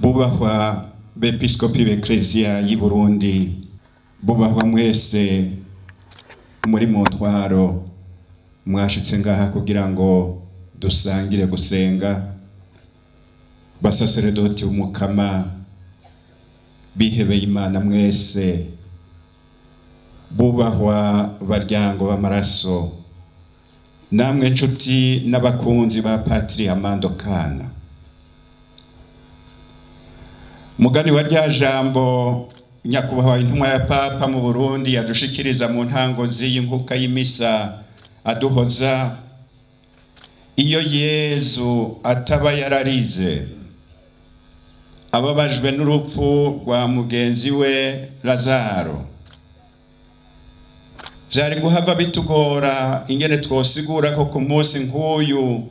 Bubahwa bepiskopi b'Eklezia y'i Burundi, bubahwa mwese muri mu ntwaro mwashitse ngaha kugira ngo dusangire gusenga, basaseredoti b'Umukama bihebeye Imana mwese, bubahwa baryango b'amaraso, namwe nshuti n'abakunzi ba Patiri Amando Kana. Mugani wa rya jambo nyakubahwa intumwa ya Papa mu Burundi yadushikiriza mu ntango z'iyi nkuka y'imisa aduhoza, iyo Yezu ataba yararize ababajwe n'urupfu rwa mugenzi we Lazaro, vyari guhava bitugora ingene twosigura ko ku munsi nk'uyu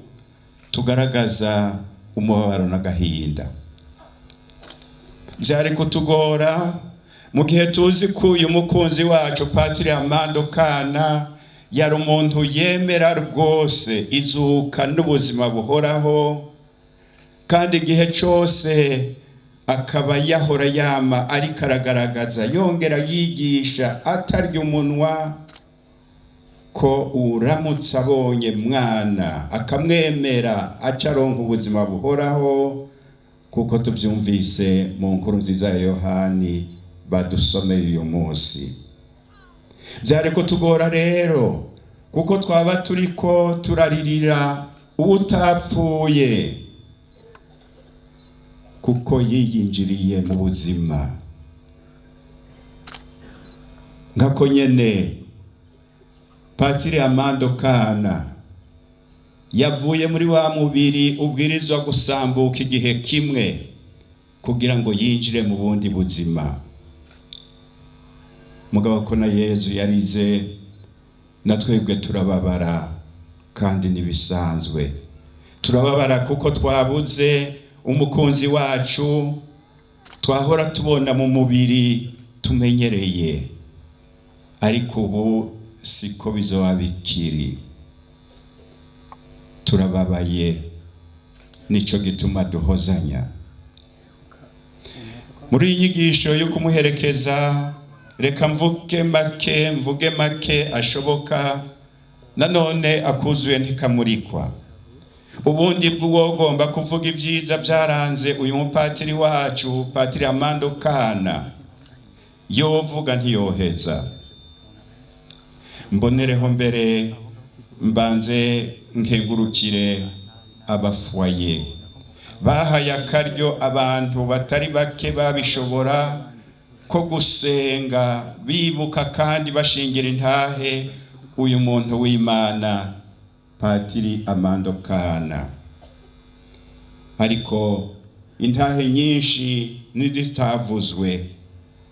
tugaragaza umubabaro n'agahinda. Vyari kutugora mu gihe tuzi ko uyu mukunzi wacu Patiri Amando Kana yari umuntu yemera rwose izuka n'ubuzima buhoraho, kandi igihe cose akaba yahora yama ariko aragaragaza yongera yigisha atarya umunwa ko uramutse abonye mwana akamwemera aca aronka ubuzima buhoraho, kuko tuvyumvise mu nkuru nziza ya Yohani badusomeye uyu munsi. Vyari kutugora rero kuko twaba turiko turaririra uwutapfuye kuko yiyinjiriye mu buzima. Nkako nyene Patiri Amando Kana yavuye muri wa mubiri ubwirizwa gusambuka igihe kimwe kugira ngo yinjire mu bundi buzima. Mugabo ko na Yezu yarize, na twebwe turababara kandi ntibisanzwe. Turababara kuko twabuze umukunzi wacu twahora tubona mu mubiri tumenyereye, ariko ubu siko bizoba bikiri. Turababaye, nico gituma duhozanya. Muri iyi nyigisho yo kumuherekeza, reka mvuge make, mvuge make ashoboka, nanone akuzuye ntikamurikwa. Ubundi bw'uwogomba kuvuga ibyiza byaranze uyu mupatiri wacu Patiri Amando Kana, yovuga ntiyoheza. Mbonereho mbere mbanze nkengurukire abafuaye bahaye akaryo abantu batari bake babishobora ko gusenga bibuka kandi bashingira intahe uyu muntu w'Imana Patiri Amando Kana. Ariko intahe nyinshi n'izitavuzwe,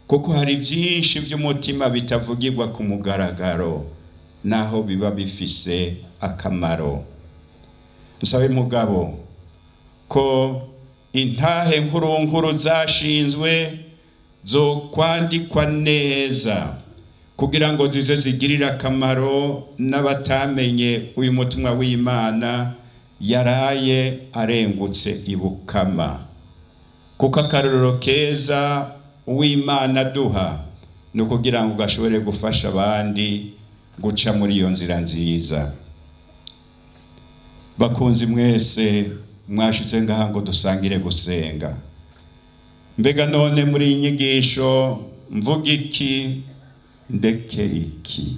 kuko hari byinshi by'umutima bitavugirwa ku mugaragaro naho biba bifise akamaro. Nsabe mugabo ko intahe nkurunkuru zashinzwe zo kwandikwa neza kugira ngo zize zigirire akamaro n'abatamenye uyu mutumwa w'Imana yaraye arengutse ibukama. Kuko akarorero keza uw'Imana duha ni ukugira ngo gashobore gufasha abandi guca muri iyo nzira nziza. Bakunzi mwese mwashize ngaha ngo dusangire gusenga, mbega none muri iyi nyigisho mvuga iki ndeke iki?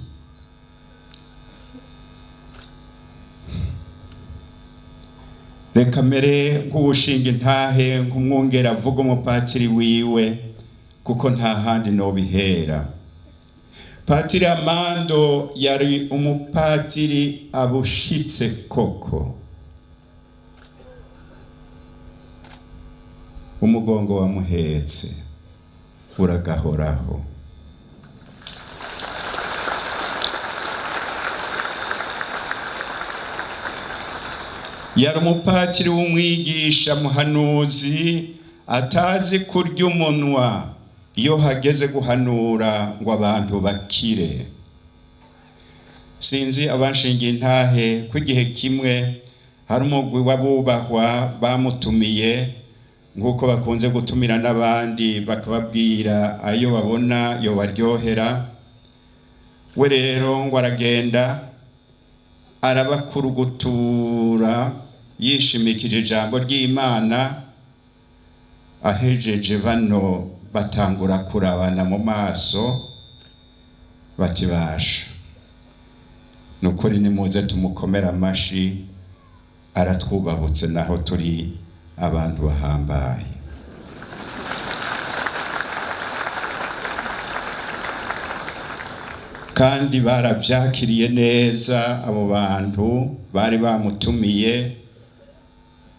Reka mere nk'uwushinga intahe nk'umwungera avuga umupatiri wiwe, kuko nta handi nobihera. Patiri Amando yari umupatiri abushitse koko. Umugongo wamuhetse uragahoraho. Yari umupatiri w'umwigisha muhanuzi atazi kurya umunwa iyo hageze guhanura ngo abantu bakire. Sinzi abanshingiye intahe ko igihe kimwe hari umugwi w'abubahwa bamutumiye Nk'uko bakunze gutumira n'abandi bakababwira ayo babona yobaryohera, we rero ngo aragenda arabakurugutura yishimikije ijambo ry'Imana. Ahejeje bano batangura kurabana mu maso bati basha nukuri nimuze tumukomera amashi, aratwubahutse naho turi abantu bahambaye. Kandi barabyakiriye neza abo bantu bari bamutumiye,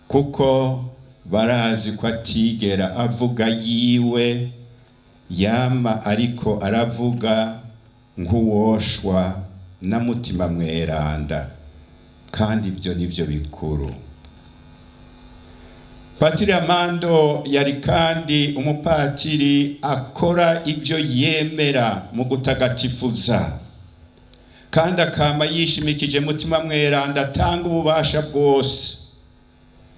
kuko barazi ko atigera avuga yiwe, yama ariko aravuga nk'uwoshwa na Mutima Mweranda, kandi ibyo nivyo bikuru. Patiri Amando yari kandi umupatiri akora ibyo yemera mu gutagatifuza, kandi akama yishimikije Mutima Mweranda atanga ububasha bwose.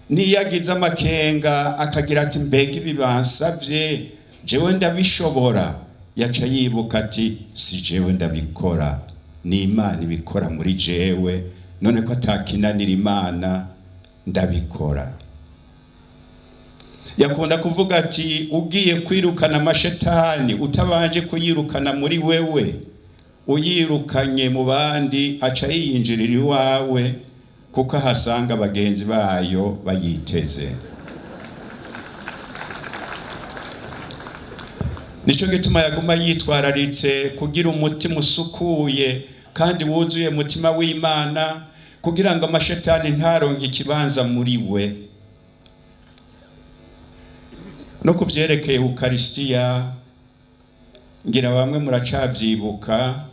Niyagize amakenga akagira ati mbega ibi bansavye jewe ndabishobora, yaca yibuka ati si jewe ndabikora, ni Imana ibikora muri jewe, none ko atakinanira Imana ndabikora. Yakunda kuvuga ati ugiye kwirukana amashetani utabanje kuyirukana muri wewe, uyirukanye mu bandi aca yiyinjirira iwawe, kuko ahasanga bagenzi bayo bayiteze. Nico gituma yaguma yitwararitse kugira umutima usukuye kandi wuzuye mutima w'Imana, kugira ngo amashetani ntaronke ikibanza muri we. No kuvyerekeye Ukaristiya, ngira bamwe muracavyibuka,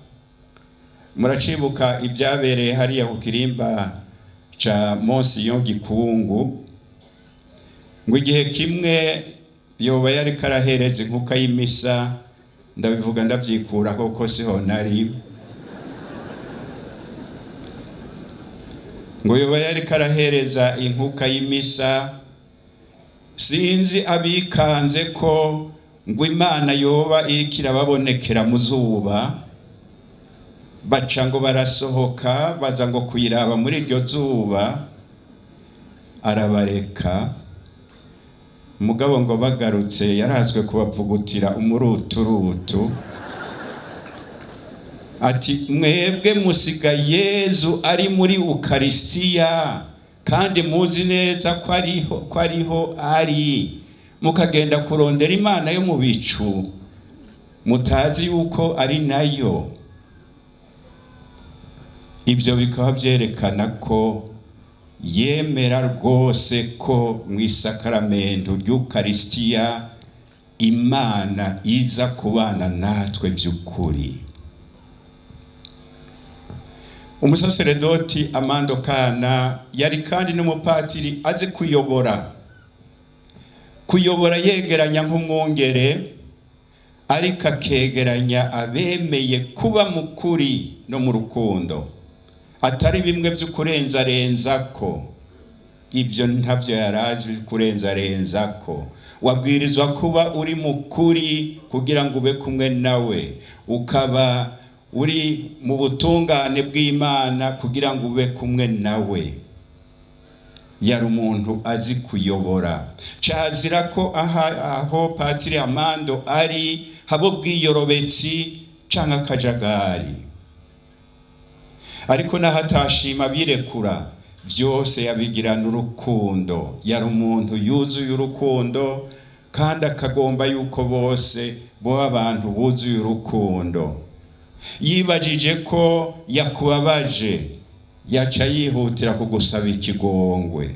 muracibuka ibyabereye hariya ku kirimba ca Monsignor Gikungu, ngo igihe kimwe yoba yari karahereza inkuka y'imisa, ndabivuga ndavyikura koko siho nari, ngo yoba yari karahereza inkuka y'imisa, sinzi abikanze ko ngo Imana yoba iriko irababonekera mu zuba, baca ngo barasohoka baza ngo kuyiraba muri iryo zuba, arabareka. Mugabo ngo bagarutse yarazwe kubavugutira umuruturutu, ati mwebwe musiga Yezu ari muri Ukaristiya kandi muzi neza ko ariho ari, mukagenda kurondera Imana yo mu bicu mutazi yuko ari nayo. Ibyo bikaba byerekana ko yemera rwose ko mu isakaramento ry'Ukaristiya Imana iza kubana natwe by'ukuri. Umusaseredoti Amando Kana yari kandi n'umupatiri azi kuyobora, kuyobora yegeranya nk'umwungere, ariko akegeranya abemeye kuba mu kuri no mu rukundo, atari bimwe vy'ukurenzarenzako. Ibyo ntavyo yarazi kurenzarenzako. Wabwirizwa kuba uri mu kuri kugira ngo ube kumwe nawe, ukaba uri mu butungane bw'Imana kugira ngo ube kumwe nawe. Yari umuntu azi kuyobora. Cazira ko aho Patiri Amando ari habo bwiyorobetsi canke akajagari, ariko naho atashima birekura vyose yabigirana urukundo. Yari umuntu yuzuye urukundo, kandi akagomba yuko bose boba abantu buzuye urukundo. Yibajije ko yakubabaje, yaca yihutira kugusaba ikigongwe.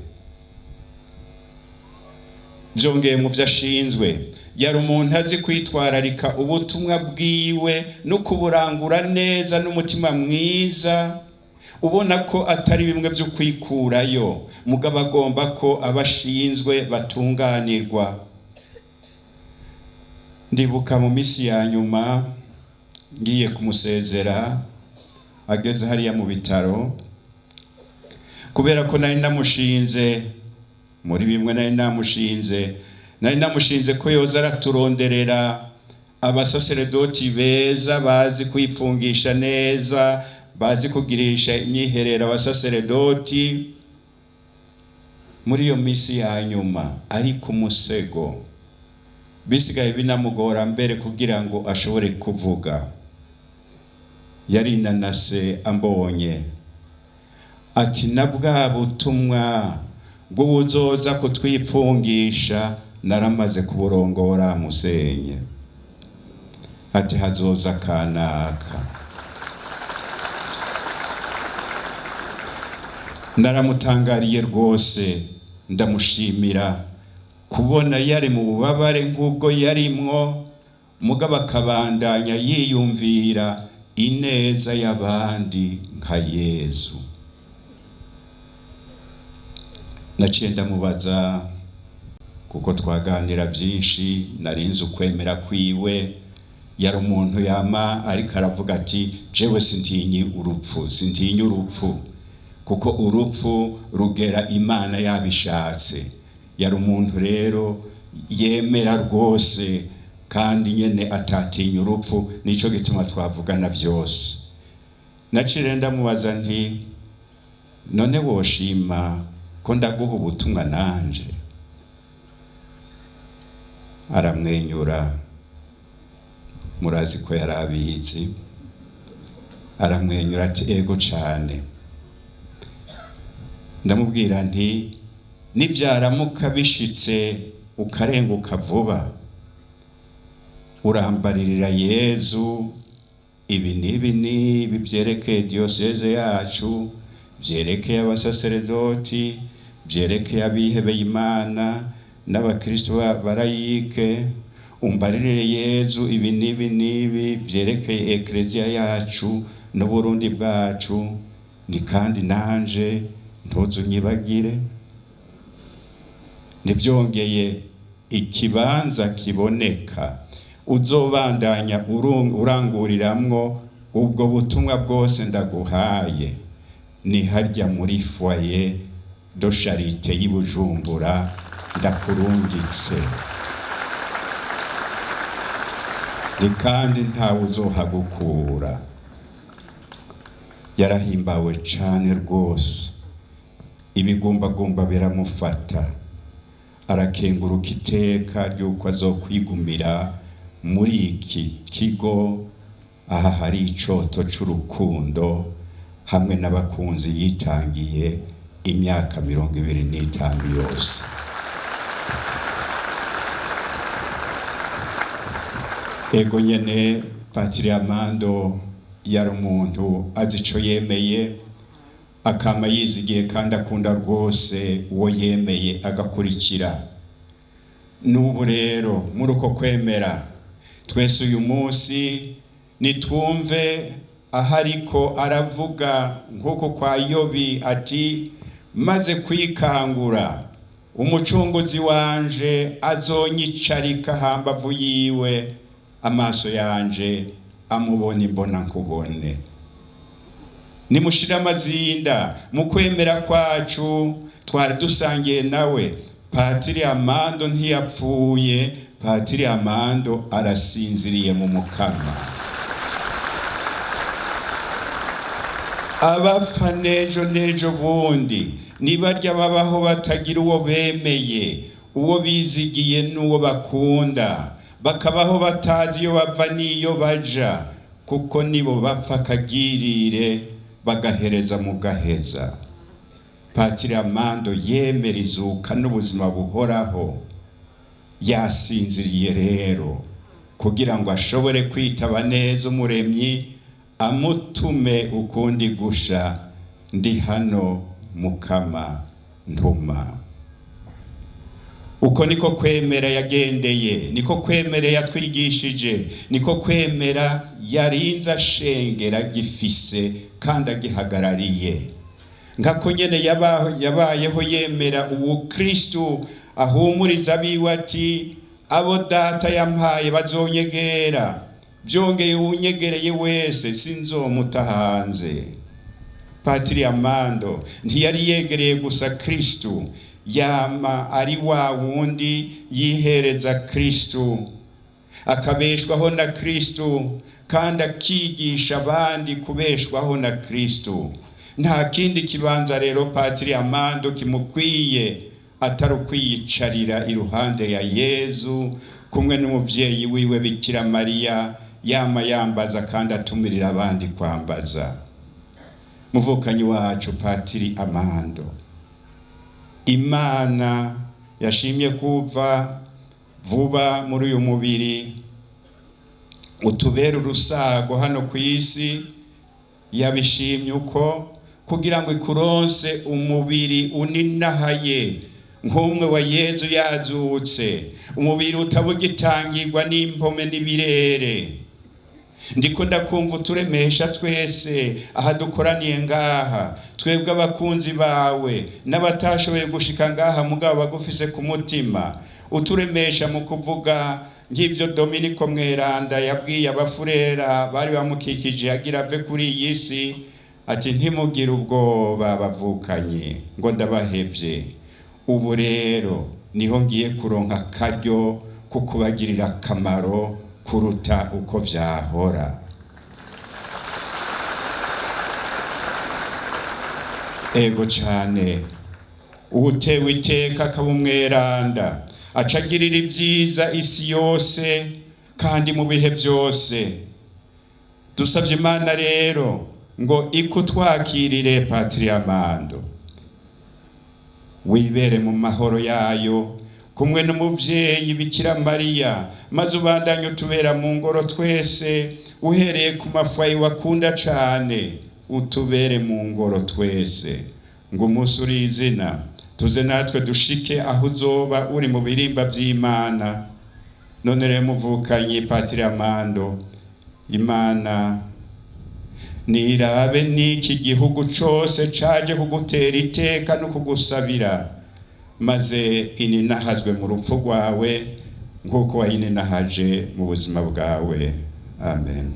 Vyongeye mu vyo ashinzwe, yari umuntu azi kwitwararika ubutumwa bwiwe no kuburangura neza n'umutima mwiza, ubona ko atari bimwe vyo kwikurayo, mugabo agomba ko abashinzwe batunganirwa. Ndibuka mu misi ya nyuma ngiye kumusezera ageze hariya mu bitaro, kubera ko nari namushinze muri bimwe nari namushinze, Nari namushinze ko yoza araturonderera abasaseredoti beza, bazi kwipfungisha neza, bazi kugirisha imyiherero abasaseredoti. Muri iyo minsi ya nyuma ari ku musego, bisigaye binamugora mbere kugira ngo ashobore kuvuga. Yarinanase ambonye ati: "Na bwa butumwa bw'uwuzoza kutwipfungisha naramaze kuburongora musenye." Ati: "Hazoza kanaka." Naramutangariye rwose, ndamushimira kubona yari mu bubabare nk'ubwo yarimwo, mugabo akabandanya yiyumvira ineza y'abandi nka Yezu. Naciye ndamubaza, kuko twaganira byinshi, narinzi ukwemera kwiwe. Yari umuntu yama ariko aravuga ati: "Jewe sintinyi urupfu, sintinyi urupfu, kuko urupfu rugera Imana yabishatse." Yari umuntu rero yemera rwose kandi nyene atatinya urupfu, nico gituma twavugana byose. Naciye ndamubaza nti: "None woshima ko ndaguha ubutumwa nanje?" Aramwenyura, murazi ko yari abizi. Aramwenyura ati: "Ego cane." Ndamubwira nti: "Nibyaramuka bishitse ukarenguka vuba, urambaririra Yezu ibi n'ibi n'ibi byerekeye diyoseze yacu, byerekeye abasaseredoti, byerekeye abihebeye Imana n'abakristo barayike. Umbaririre Yezu ibi n'ibi n'ibi byerekeye ekleziya yacu n'Uburundi bwacu. Ni kandi nanje ntuzunyibagire." Ntibyongeye, ikibanza kiboneka uzobandanya uranguriramwo ubwo butumwa bwose ndaguhaye ni harya muri foyer de charité y'i Bujumbura, ndakurungitse. Ni kandi ntawe uzohagukura. Yarahimbawe cane rwose, ibigumbagumba biramufata, arakenguruka iteka ry'uko azokwigumira muri iki kigo, aha hari icoto c'urukundo hamwe n'abakunzi yitangiye imyaka 25 yose. Ego nyene, Patiri Amando yari umuntu azi ico yemeye, akama yizigiye kandi akunda rwose uwo yemeye agakurikira. N'ubu rero muri uko kwemera, twese uyu munsi nitwumve aho ariko aravuga nk'uko kwa Yobi ati: "Maze kwikangura, umucunguzi wanje azonyicarika hambavu yiwe, amaso yanje amubona imbona nkubone." Nimushire amazinda mu kwemera kwacu twari dusangiye nawe. Patiri Amando ntiyapfuye, Patiri Amando arasinziriye mu Mukama. Abapfa n'ejo n'ejo bundi nibarya babaho batagira uwo bemeye, uwo bizigiye n'uwo bakunda, bakabaho batazi iyo bava n'iyo baja, kuko nibo bapfa akagirire bagahereza mu gaheza. Patiri Amando yemera izuka n'ubuzima buhoraho, yasinziriye rero kugira ngo ashobore kwitaba neza Umuremyi, amutume ukundi gusha: "Ndi hano Mukama, ntuma." Uko niko kwemera yagendeye, niko kwemera yatwigishije, niko kwemera yarinze ashengera gifise kandi agihagarariye. Nkako nyene yabayeho yemera uwo Kristu ahumuriza abiwe ati: "Abo Data yampaye bazonyegera, byongeye uwunyegereye wese sinzomuta hanze." Patiri Amando ntiyari yegereye gusa Kristu. Yama ari wa wundi yihereza Kristu, akabeshwaho na Kristu, kandi akigisha abandi kubeshwaho na Kristu. Nta kindi kibanza rero Patiri Amando kimukwiye atari ukwiyicarira iruhande ya Yezu kumwe n'umuvyeyi wiwe Bikira Mariya, yama yambaza kandi atumirira abandi kwambaza. Muvukanyi wacu Patiri Amando, Imana yashimye kuva vuba muri uyu mubiri utubera urusago hano ku isi, yabishimye uko kugira ngo ikuronse umubiri uninahaye nk'umwe wa Yezu yazutse, umubiri utabugitangirwa n'impome n'ibirere. Ndiko ndakumva uturemesha twese aha dukoraniye ngaha, twebwe abakunzi bawe n'abatashoboye gushika ngaha mugabo bagufise ku mutima, uturemesha mu kuvuga nk'ivyo Dominiko Mweranda yabwiye abafurera bari bamukikije agira ave kuri iyi si, ati ntimugire ubwoba bavukanye ngo ndabahevye, ubu rero niho ngiye kuronka akaryo ko kubagirira akamaro kuruta uko vyahora. Ego cane, uwutewe iteka akaba umweranda acagirira ibyiza isi yose kandi mu bihe byose. Dusabye Imana rero ngo ikutwakirire Patiri Amando, wibere mu mahoro yayo kumwe n'umuvyeyi Bikira Mariya, maze ubandanye utubera mu ngoro twese, uhereye ku mafayi wakunda cane, utubere mu ngoro twese, ngo umunsi uri izina tuze natwe dushike aho uzoba uri mu birimba vy'Imana. None rero muvukanyi Patiri Amando, Imana nirabe n'iki gihugu cose caje kugutera iteka no kugusabira, maze ininahazwe mu rupfu rwawe nk'uko wayininahaje mu buzima bwawe. Amen.